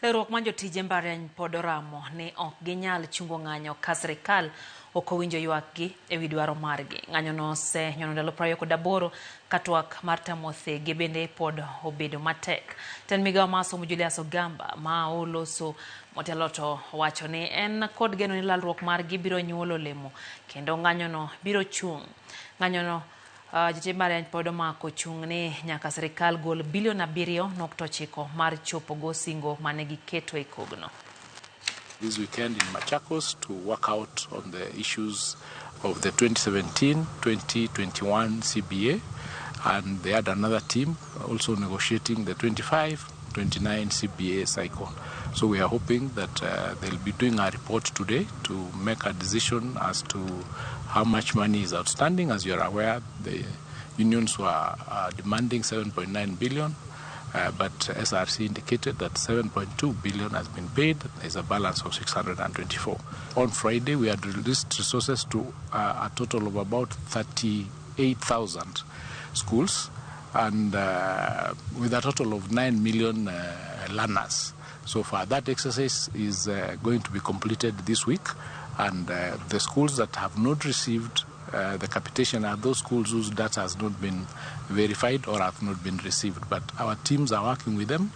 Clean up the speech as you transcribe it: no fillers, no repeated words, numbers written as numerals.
Riwruok mar jotije mbalariany pod oramo ni ok ginyal chungo ng'anyo ka sirikal ok owinjo ywakgi ewi dwaro margi. Ng'anyono osenyono ndalo 28 ka twak mar tamo thege bende pod obedo matek. Tend migao mar somo Julius Ogamba ma oloso motelo to owacho ni en kod geno ni lalruok margi biro nyuolo olemo kendo ng'anyono biro chung'. Ng'anyono jotij mbalariany pod omako chung' ni nyaka sirikal gol bilion 7.9 mar chopo go singo mane giketo e kogno. This weekend in Machakos to work out on the issues of the 2017-2021 CBA, and they had another team also negotiating the 25-29 CBA cycle. So we are hoping that they'll be doing a report today to make a decision as to how much money is outstanding. As you are aware, the unions were demanding 7.9 billion. But SRC indicated that 7.2 billion has been paid. There's a balance of 624. On Friday, we had released resources to a total of about 38,000 schools and with a total of 9 million learners. So far, that exercise is going to be completed this week, and the schools that have not received the capitation are those schools whose data has not been verified or have not been received. But our teams are working with them.